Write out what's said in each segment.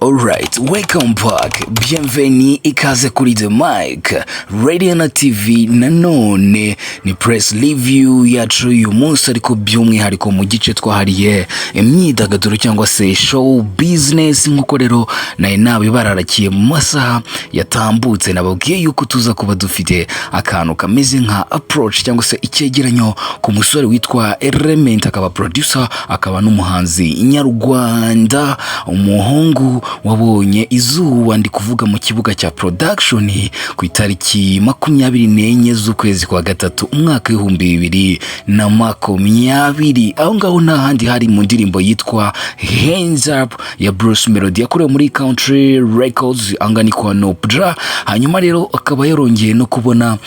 Alright, welcome back. Bienvenue, ikaze kuri The Mic Radio na TV. Nanone ni press review yacu uyu munsi, ariko by'umwihariko mu gice twahariye imyidagaduro cyangwa se show business. Nk'uko rero nari nabibararakiye mu masaha yatambutse, nababwiye yuko tuza kuba dufite akantu kameze nka approach cyangwa se icyegeranyo ku musore witwa Element, akaba producer, akaba n'umuhanzi nyarwanda, umuhungu wabonye izuba, ndi kuvuga mu kibuga cya production, ku itariki 24 z'ukwezi kwa gatatu, umwaka w'2020. Aho ngaho nta handi, hari mu ndirimbo yitwa Hands Up ya Bruce Melody yakorewe muri Country Records, angana kwa Nopja. Hanyuma rero akaba yarongeye no kubona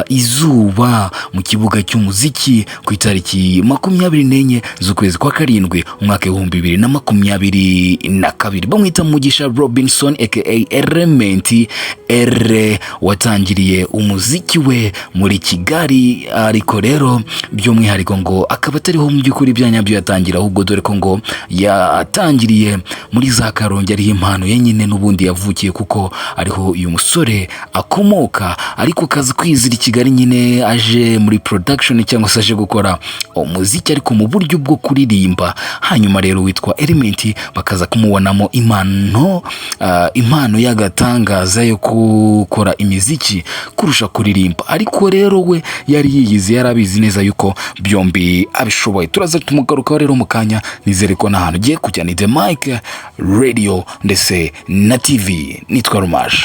izuba mu kibuga cy'umuziki ku itariki 24 z'ukwezi kwa karindwi, umwaka w'2022. Bamwita Mugisha Robinson aka Element R, watangiriye umuziki we muri Kigali, ariko rero by'umwihariko ngo akaba atariho mu by'ukuri bya nyabyo yatangira, ahubwo dore ko ngo yatangiriye muri za Karongi, ariho impano ye nyine n'ubundi yavukiye, kuko ariho uyu musore akomoka, ariko akaza kwizira i Kigali nyine aje muri production cyangwa se aje gukora umuziki, ariko mu buryo bwo kuririmba. Hanyuma rero witwa Element bakaza kumubonamo impano y'agatangaza yo gukora imiziki kurusha kuririmba, ariko rero we yari yiyizi, yari abizi neza yuko byombi abishoboye. Turaza tumugarukaho rero mu kanya. Nizere ko nta hantu ugiye kujya. Ni The Mic Radio ndetse na TV, nitwa Rumaje.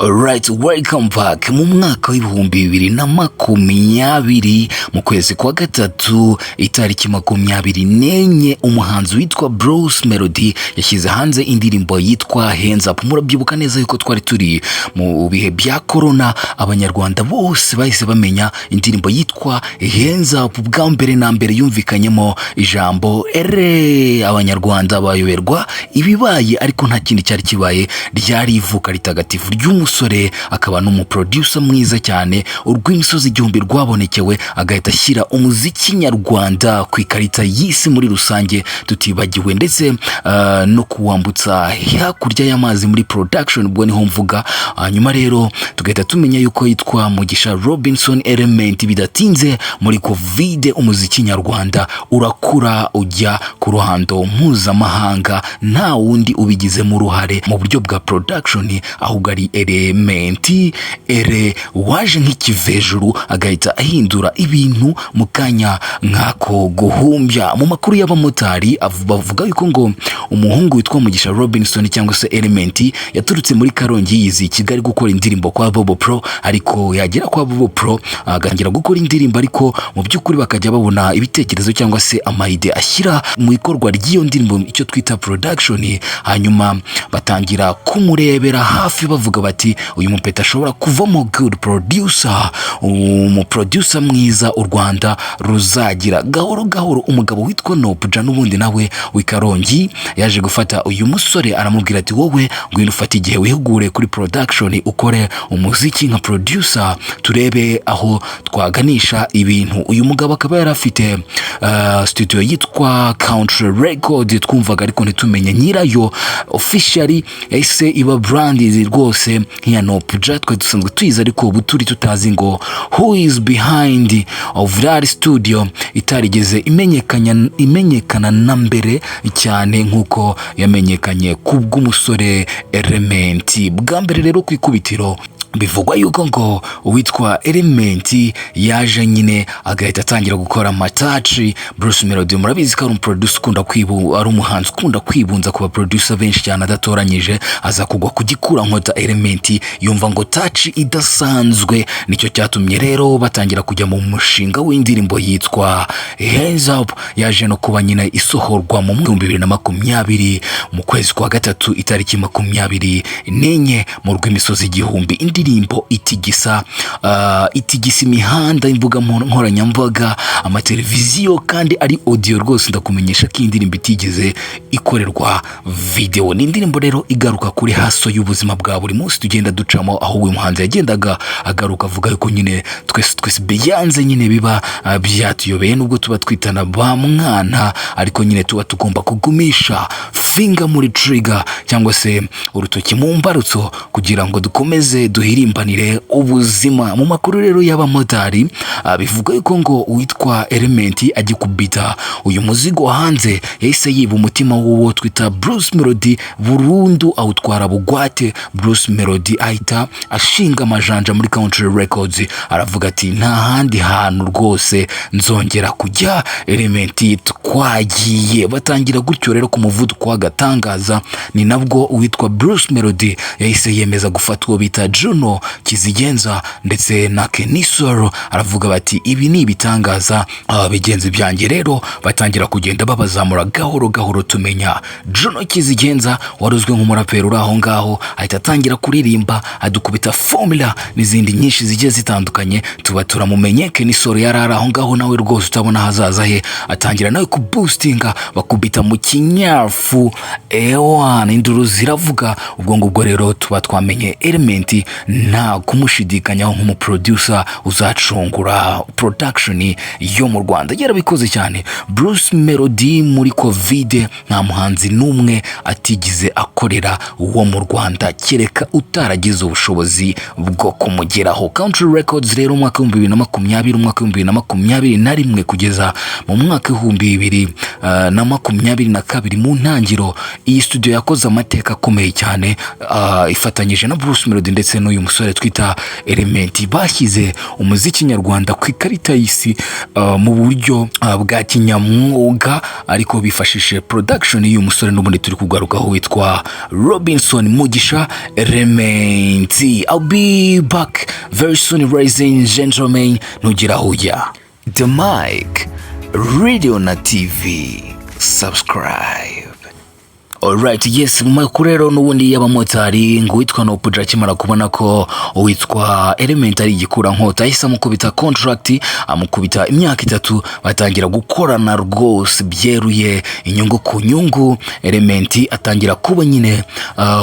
Alright, welcome back. Mu mwaka w'2020, mu kwezi kwa gatatu, itariki 24, umuhanzi witwa Bruce Melody yashyize hanze indirimbo yitwa Hands Up. Murabyibuka neza yuko twari turi mu bihe bya corona, Abanyarwanda bose bahise bamenya indirimbo yitwa Hands Up. Bwa mbere na mbere yumvikanyemo ijambo ere, Abanyarwanda bayoberwa ibibaye, ariko nta kindi cyari kibaye, ryari ivuka ritagatifu ry'umusore akaba n'umuproducer mwiza cyane, urw'imisozi igihumbi rwabonekewe, agahita ashyira umuziki nyarwanda ku ikarita y'isi muri rusange, tutibagiwe ndetse no kuwambutsa hakurya y'amazi muri production, ubwo niho mvuga. Hanyuma rero tugahita tumenya yuko yitwa Mugisha Robinson Element. Bidatinze muri Covid umuziki nyarwanda urakura ujya ku ruhando mpuzamahanga, nta wundi ubigizemo uruhare mu buryo bwa production, ahubwo ari Element Ere waje nk'ikivejuru agahita ahindura ibintu mu kanya nk'ako guhumbya. Mu makuru y'abamotari bavuga yuko ngo umuhungu witwa Mugisha Robinson cyangwa se Element yaturutse muri Karongi yizi Kigali gukora indirimbo kwa Bobo Pro, ariko yagera kwa Bobo Pro agatangira gukora indirimbo, ariko mu by'ukuri bakajya babona ibitekerezo cyangwa se ama idea ashyira mu ikorwa ry'iyo ndirimbo, icyo twita production. Hanyuma batangira kumurebera hafi, bavuga bati: "Uyu mupeta ashobora kuvamo good producer, umuproducer mwiza u Rwanda ruzagira." Gahoro gahoro umugabo witwa Nopja, n'ubundi nawe w'i Karongi, yaje gufata uyu musore, aramubwira ati: "Wowe ngwino ufate igihe wihugure kuri production, ukore umuziki nka producer, turebe aho twaganisha ibintu." Uyu mugabo akaba yari afite studio yitwa Country Record, twumvaga ariko ntitumenye nyirayo officially. Yahise iba brand rwose nk'iya Nopja twari dusanzwe tuyizi, ariko ubu turi tutazi ngo who is behind of that studio, itarigeze imenyekana na mbere cyane nk'uko yamenyekanye kubw'umusore Element. Bwa mbere rero ku ikubitiro bivugwa yuko ngo uwitwa Element yaje nyine agahita atangira gukora amataci. Bruce Melody murabizi ko ari umuproducer ukunda kwibu, ari umuhanzi ukunda kwibunza ku baproducer benshi cyane adatoranyije, aza kugwa ku gikurankota Element, yumva ngo touch idasanzwe. Nicyo cyatumye rero batangira kujya mu mushinga w'indirimbo yitwa Hands Up, yaje no kuba nyine isohorwa mu 2020, mu kwezi kwa gatatu, itariki 24, mu rw'imisozi igihumbi. Indirimbo Indirimbo itigisa imihanda, imbuga nkoranyambaga, amateleviziyo, kandi ari audio rwose. Ndakumenyesha ko iyi ndirimbo itigeze ikorerwa video. Ni indirimbo rero igaruka kuri hustle y'ubuzima bwa buri munsi tugenda ducamo, aho uyu muhanzi yagendaga agaruka avuga yuko nyine twese twese biyanze nyine biba byatuyobeye, nubwo tuba twitana ba mwana, ariko nyine tuba tugomba kugumisha finger muri trigger cyangwa se urutoki mu mbarutso kugira ngo dukomeze duhirimbanire ubuzima. Mu makuru rero y'abamotari, bivuga yuko ngo uwitwa Element agikubita uyu muzigo hanze yahise yiba umutima w'uwo twita Bruce Melody burundu, awutwara bugwate. Bruce Melody ahita ashinga amajanja muri Country Records, aravuga ati: "Nta handi hantu rwose nzongera kujya, Element twagiye." Batangira gutyo rero ku muvuduko w'agatangaza. Ni nabwo uwitwa Bruce Melody yahise yemeza gufata uwo bita Juno Kizigenza ndetse na Kenny Solo, aravuga bati: "Ibi ni ibitangaza." Aba bigenzi byanjye rero batangira kugenda babazamura gahoro gahoro. Tumenya Juno Kizigenza wari uzwi nk'umuraperi uri aho ngaho, ahita atangira kuririmba, adukubita Formula n'izindi nyinshi zigiye zitandukanye, tuba turamumenye. Kenny Solo yari ari aho ngaho nawe rwose utabona ahazaza he, atangira nawe kuboostinga, bakubita mu kinyafu, ewana induru ziravuga. Ubwo ngubwo rero tuba twamenye Element, nta kumushidikanyaho nk'umuproducer uzacungura production yo mu Rwanda. Yarabikoze cyane Bruce Melody. Muri Covid nta muhanzi n'umwe atigize akorera wo mu Rwanda, kereka utaragize ubushobozi bwo kumugeraho. Country Records rero, umwaka w'2020, umwaka w'2021 kugeza mu mwaka w'2022 mu ntangiro, iyi studio yakoze amateka akomeye cyane, ifatanyije na Bruce Melody ndetse n'uyu musore twita Element. Bashyize umuziki nyarwanda ku ikarita y'isi mu buryo bwa kinyamwuga, ariko bifashishije production y'uyu musore n'ubundi turi kugarukaho witwa Robinson Mugisha Element. I'll be back very soon, ladies and gentlemen, ntugira aho ujya. The Mic Radio na TV, subscribe. Alright, yes, mu makuru rero n'ubundi y'abamotari, ngo uwitwa Noopja akimara kubona ko uwitwa Element ari igikurankota, yahise amukubita contract, amukubita imyaka 3, batangira gukorana rwose byeruye, inyungu ku nyungu. Element atangira kuba nyine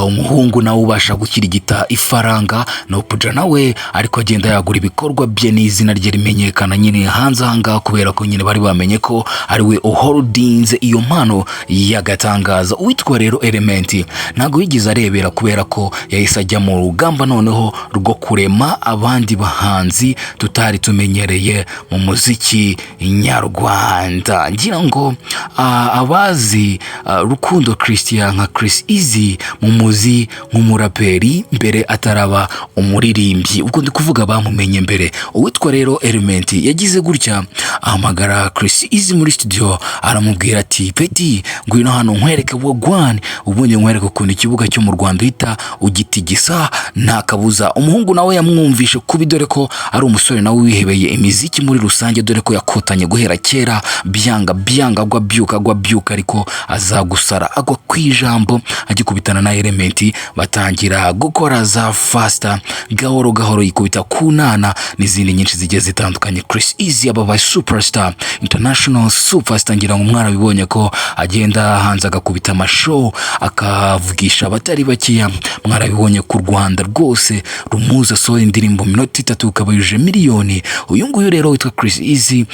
umuhungu nawe ubasha gukirigita ifaranga. Noopja nawe ariko agenda yagura ibikorwa bye n'izina rye rimenyekana nyine hanze aha ngaha, kubera ko nyine bari bamenye ko ari we uholdinze iyo mpano y'agatangaza. Uwitwa rero Element ntabwo yigeze arebera, kubera ko yahise ajya mu rugamba noneho rwo kurema abandi bahanzi tutari tumenyereye mu muziki nyarwanda. Ngira ngo abazi Rukundo Christian nka Chris Easy mumuzi nk'umuraperi mbere ataraba umuririmbyi, ubwo ndi kuvuga bamumenye mbere. Uwitwa rero Element yagize gutya ahamagara Chris Easy muri studio, aramubwira ati: "Petit, ngwino hano nkwereke wagwan, ubundi nkwereke ukuntu ikibuga cyo mu Rwanda uhita ugitigisa nta kabuza." Umuhungu nawe yamwumvishe kubi, dore ko ari umusore nawe wihebeye imiziki muri rusange, dore ko yakotanye guhera kera, byanga byanga, agwa byuka, agwa byuka, ariko azagusara agwa ku ijambo. Agikubitana na Element batangira gukora za Faster, gahoro gahoro yikubita ku nana n'izindi nyinshi zigiye zitandukanye. Chris Easy ababaye superstar, international superstar. Ngira ngo mwarabibonye ko agenda hanze agakubita amashow, akavugisha abatari bakeya. Mwarabibonye ku Rwanda rwose rumuzi, asohoye indirimbo minota 3 ukaba yujuje miliyoni. Uyu nguyu rero witwa Chris Easy,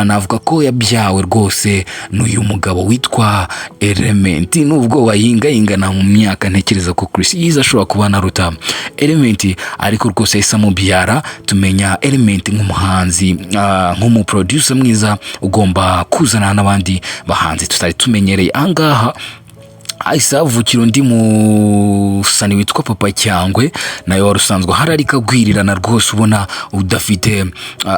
navuga ko yabyawe rwose n'uyu mugabo witwa Element, nubwo bayingayingana mu myaka. Ntekereza ko Chris Easy ashobora kuba anaruta Element, ariko rwose yahise amubyara, tumenya Element nk'umuhanzi, nk'umuproducer mwiza ugomba kuzana n'abandi bahanzi tutari tumenyereye. Ahangaha hahise havukira undi musani witwa Papa Cyangwe, nawe wari usanzwe ahari ariko agwirirana rwose, ubona udafite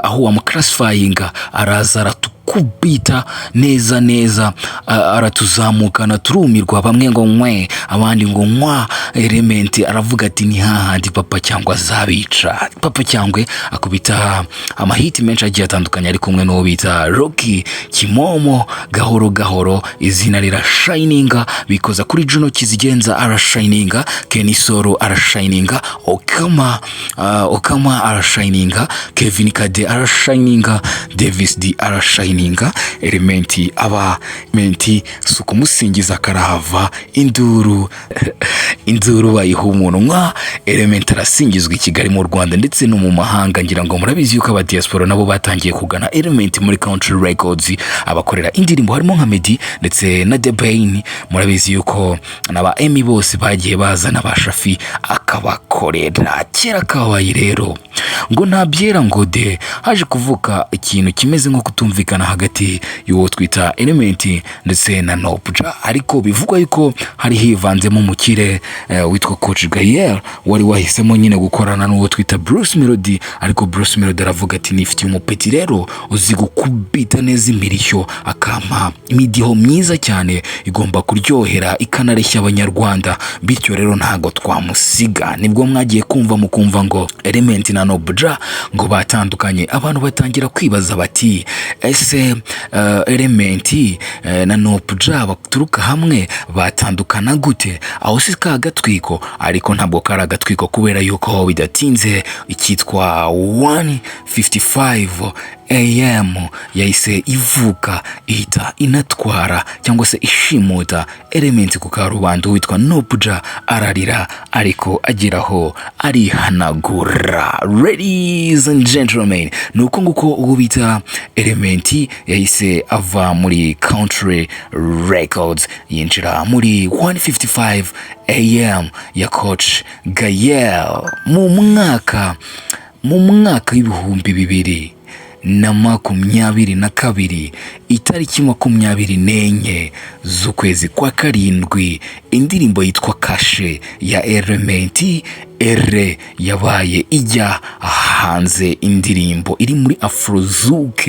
aho wamuclassifyinga, araza aratu Arakubita neza neza, aratuzamukana turumirwa, bamwe ngo nkwe, abandi ngo nkwa. Element aravuga ati: "Ni hahandi Papa Cyangwe azabica." Papa Cyangwe akubita amahiti menshi agiye atandukanye, ari kumwe n'uwo bita Rocky Kimomo. Gahoro gahoro izina rirashininga, bikoza kuri Juno Kizigenza arashininga, Kenny Solo arashininga, Okama arashininga, Kevin Kade arashininga, Davis D arashininga. Element aba menti si ukumusingiza karahava, induru induru bayiha umunwa. Element arasingizwa i Kigali, mu Rwanda ndetse no mu mahanga. Ngira ngo murabizi yuko aba diaspora nabo batangiye kugana Element muri Country Records, abakorera indirimbo harimo nka Meddy ndetse na The Ben. Murabizi yuko n'aba Emmy bose bagiye bazana ba Shafi akabakorera. Kera kabaye rero, ngo nta byera ngo de, haje kuvuka ikintu kimeze nko kutumvikana hagati y'uwo twita Element ndetse na Noopja, ariko bivugwa yuko hari hivanzemo umukire witwa Coach Gael, wari wahisemo nyine gukorana n'uwo twita Bruce Melody. Ariko Bruce Melody aravuga ati: "Nifitiye umupeti rero uzi gukubita neza imirishyo, akampa imidiho myiza cyane igomba kuryohera ikanareshya Abanyarwanda, bityo rero ntago twamusiga." Nibwo mwagiye kumva mukumva ngo Element na Noopja ngo batandukanye. Abantu batangira kwibaza bati: "Ese Element na Noopja baturuka hamwe batandukana gute? Aho si ka gatwiko?" Ariko ntabwo kari agatwiko, kubera yuko bidatinze icyitwa 155 AM yahise ivuka, ihita inatwara cyangwa se ishimuta Element ku karubanda. Witwa Noopja ararira, ariko ageraho arihanagura. Ladies and gentlemen, ni uko nguko uwo bita Element yahise ava muri Country Records, yinjira muri 155 AM ya Coach Gael mu mwaka w'2022, itariki 24 z'ukwezi kwa karindwi. Indirimbo yitwa Kashe ya Element R yabaye ijya hanze, indirimbo iri muri afrozouk,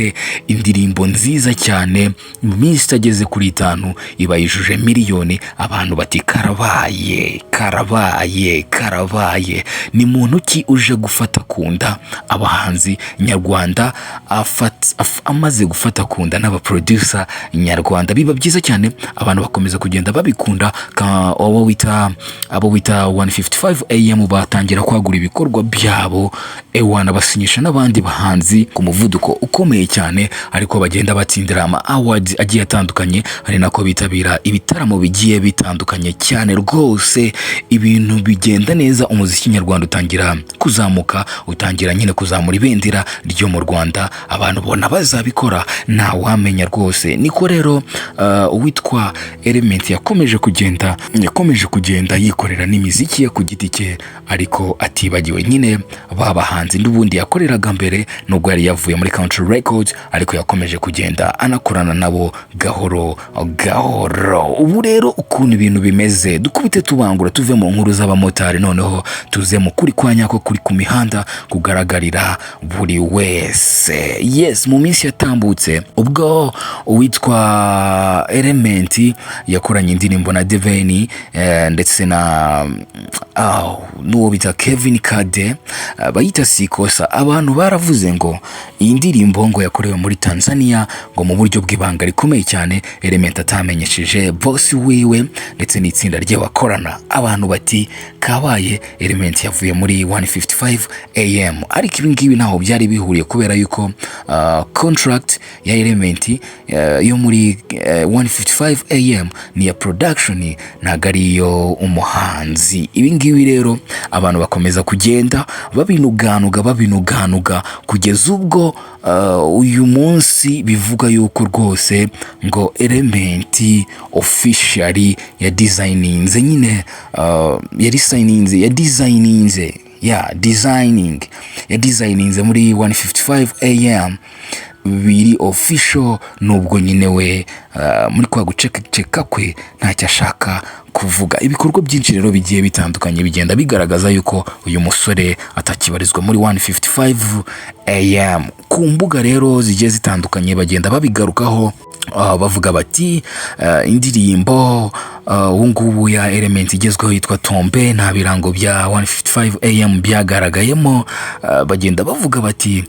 indirimbo nziza cyane. Mu minsi itageze kuri 5 iba yujuje miliyoni. Abantu bati: "Karabaye, karabaye, karabaye!" Ni muntu ki uje gufata ku nda abahanzi nyarwanda? Amaze gufata ku nda n'abaproducer nyarwanda, biba byiza cyane, abantu bakomeza kugenda babikunda. Abo wita 155 AM batangira kwagura ibikorwa byabo, ewana basinyisha n'abandi bahanzi ku muvuduko ukomeye cyane, ariko bagenda batsindira ama awards agiye atandukanye, ari nako bitabira ibitaramo bigiye bitandukanye cyane rwose. Ibintu bigenda neza, umuziki nyarwanda utangira kuzamuka, utangira nyine kuzamura ibendera ryo mu Rwanda. Abantu bona bazabikora, ntawamenya rwose. Niko rero uwitwa Element yakomeje kugenda yikorera n'imiziki ye ku giti cye, ariko atibagiwe nyine ba bahanzi n'ubundi yakoreraga mbere. Nubwo yari yavuye muri Country Records, ariko yakomeje kugenda anakorana nabo gahoro gahoro. Ubu rero ukuntu ibintu bimeze, dukubite tubangura, tuve mu nkuru z'abamotari, noneho tuze mu kuri kwa nyako kuri ku mihanda kugaragarira buri wese. Yes, mu minsi yatambutse ubwo uwitwa Element yakoranye indirimbo na The Ben ndetse na n'uwo bita Kevin Kade, bayita Sikosa, abantu baravuze ngo iyi ndirimbo ngo yakorewe muri Tanzania, ngo mu buryo bw'ibanga rikomeye cyane, Element atamenyesheje boss wiwe ndetse n'itsinda rye bakorana. Abantu bati: "Kabaye, Element yavuye muri 155 AM." Ariko ibi ngibi ntaho byari bihuriye, kubera yuko contract ya Element yo muri 155 AM ni iya production, ntabwo ari iyo umuhanzi. Ibi ngibi rero abantu bakomeza kugenda babinuganuga, babinuganuga, kugeza ubwo uyu munsi bivuga yuko rwose ngo Element officially ya designinze nyine, ya designinze, ya designinze, ya designing, ya designinze muri 155 AM. biri official, nubwo nyine we muri kwa guceceka kwe ntacyo ashaka kuvuga. Ibikorwa byinshi rero bigiye bitandukanye bigenda bigaragaza yuko uyu musore atakibarizwa muri 155 AM. Ku mbuga rero zigiye zitandukanye bagenda babigarukaho, bavuga bati indirimbo ubu ngubu ya Element igezweho yitwa Tombe nta birango bya 155 AM byagaragayemo. Bagenda bavuga bati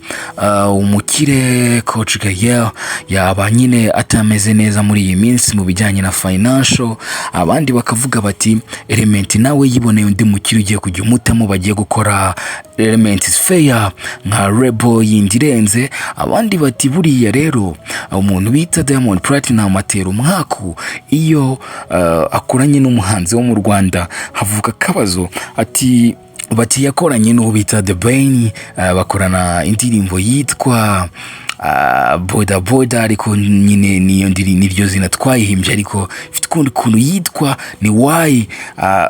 umukire Coach Gael yaba nyine atameze neza muri iyi minsi mu bijyanye na financial. Abandi bakavuga bati Element nawe yiboneye undi mukire ugiye kujya umutamo, bagiye gukora Element is Fair nka label yindi irenze. Abandi bati buriya rero umuntu bita Diamond Platnumz atera umwaku iyo akoranye n'umuhanzi wo mu Rwanda havuka akabazo. Ati bati yakoranye n'uwo bita The Ben, bakorana indirimbo yitwa Boda Boda, ariko nyine niyo ndiri niryo zina twayihimbye, ariko ifite ukundi kuntu yitwa ni wayi.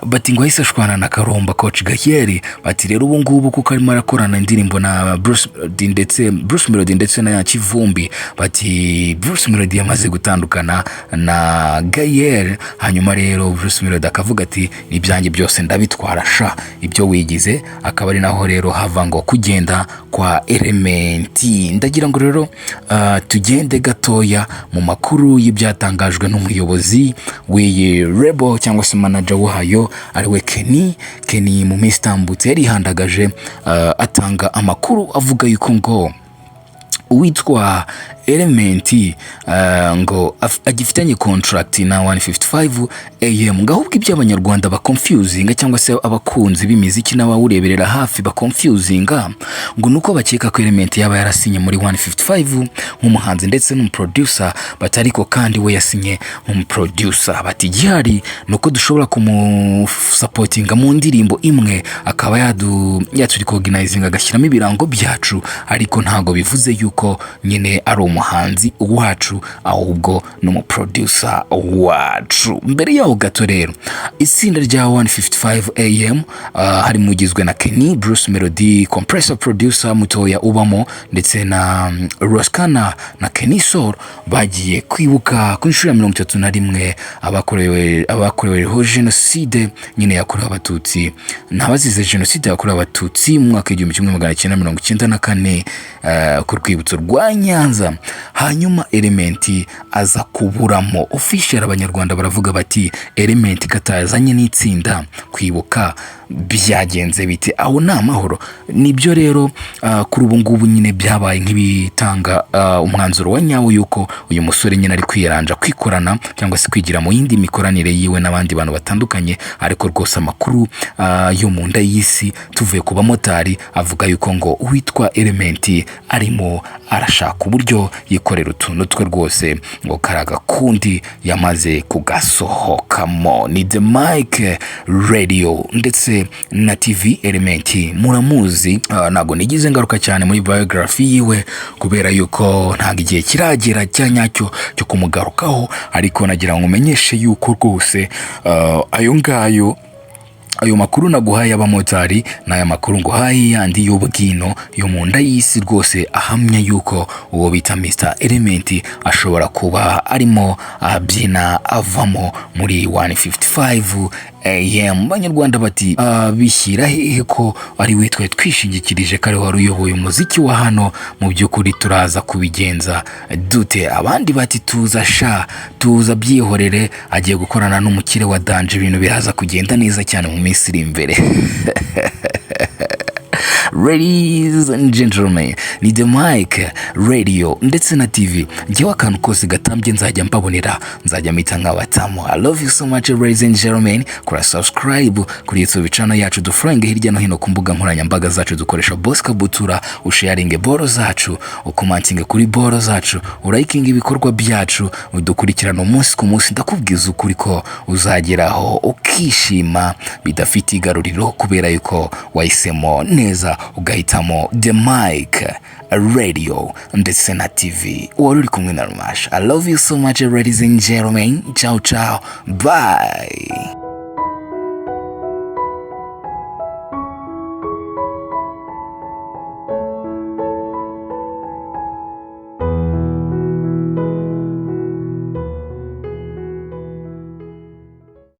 Bati ngo ahise ashwana na Karomba Coach Gael. Bati rero ubu ngubu kuko arimo arakorana indirimbo na Bruce Melody ndetse Bruce Melody ndetse na Kivumbi, bati Bruce Melody yamaze gutandukana na Gael. Hanyuma rero Bruce Melody akavuga ati ibyanjye byose ndabitwara sha, ibyo wigize. Akaba ari naho rero hava ngo kugenda kwa Element. Ndagira ngo rero tugende gatoya mu makuru y'ibyatangajwe n'umuyobozi w'iyi label cyangwa se manager wayo, ariwe Kenny. Kenny mu minsi itambutse yarihandagaje, atanga amakuru avuga yuko ngo uwitwa Element ngo agifitanye contract na 155 AM, ngo ahubwo ibyo abanyarwanda baconfusinga cyangwa se abakunzi b'imiziki n'abawureberera hafi baconfusinga, ngo nuko bakeka ko Element yaba yarasinye muri 155 nk'umuhanzi ndetse n'umuproducer, bati ariko kandi we yasinye nk'umuproducer. Bati igihari ni uko dushobora kumusupportinga mu ndirimbo imwe akaba yaturecognizinga agashyiramo ibirango byacu, ariko ntabwo bivuze yuko nyine ari umuhanzi wacu, ahubwo ni umuproducer wacu. Mbere yaho gato rero, itsinda rya 155 AM harimo ugizwe na Kenny, Bruce Melody, Compressor producer mutoya ubamo, ndetse na Roskana na Kenny Sol, bagiye kwibuka ku nshuro ya 31 abakoreweho jenoside nyine yakorewe abatutsi n'abazize jenoside yakorewe abatutsi mu mwaka w'1994 ku rwibutso rwa Nyanza. Hanyuma Element aza kuburamo official. Abanyarwanda baravuga bati Element katazanye n'itsinda kwibuka byagenze bite? Aho ni amahoro? Nibyo rero, kuri ubu ngubu nyine byabaye nk'ibitanga umwanzuro wa nyawo yuko uyu musore nyine ari kwiranja kwikorana cyangwa se kwigira mu yindi mikoranire yiwe n'abandi bantu batandukanye. Ariko rwose amakuru yo mu nda y'isi tuvuye ku bamotari avuga yuko ngo uwitwa Element arimo arashaka uburyo yikorera utuntu twe rwose, ngo kari agakundi yamaze kugasohokamo. Ni The Mike Radio ndetse na TV. Element muramuzi, ntabwo nigize ngaruka cyane muri biography yiwe kubera yuko ntabwo igihe kiragera cya nyacyo cyo kumugarukaho, ariko nagira ngo umenyeshe yuko rwose ayo ngayo, ayo makuru naguhaye y'abamotari n'aya makuru nguhaye yandi y'ubwino yo mu nda y'isi rwose ahamya yuko uwo bita Mr Element ashobora kuba arimo abyina avamo muri 155 AM. Banyarwanda bati bishyira hehe ko ari we twari twishingikirije, ko ari wari uyoboye umuziki wa hano? Mu by'ukuri turaza kubigenza dute? Abandi bati tuza sha, tuza byihorere, agiye gukorana n'umukire wa danger, ibintu biraza kugenda neza cyane mu minsi iri imbere. Ladies and gentlemen, ni The Mike Radio ndetse na TV. Njyewe akantu kose gatambye nzajya mbabonera, nzajya mpita nkabatamu. I love you so much, ladies and gentlemen. Kora subscribe kuri YouTube channel yacu, dufollowinge hirya no hino ku mbuga nkoranyambaga zacu dukoresha Bosca Butura, usharinge boro zacu, ucommentinge kuri boro zacu, urayikinga ibikorwa byacu, udukurikirana umunsi ku munsi. Ndakubwiza ukuri ko uzageraho ukishima bidafite igaruriro kubera yuko wahisemo neza, ugahitamo The Mike Radio ndetse na TV. Wari uri kumwe na Rumasha. I love you so much, ladies and gentlemen. Ciao ciao, bye.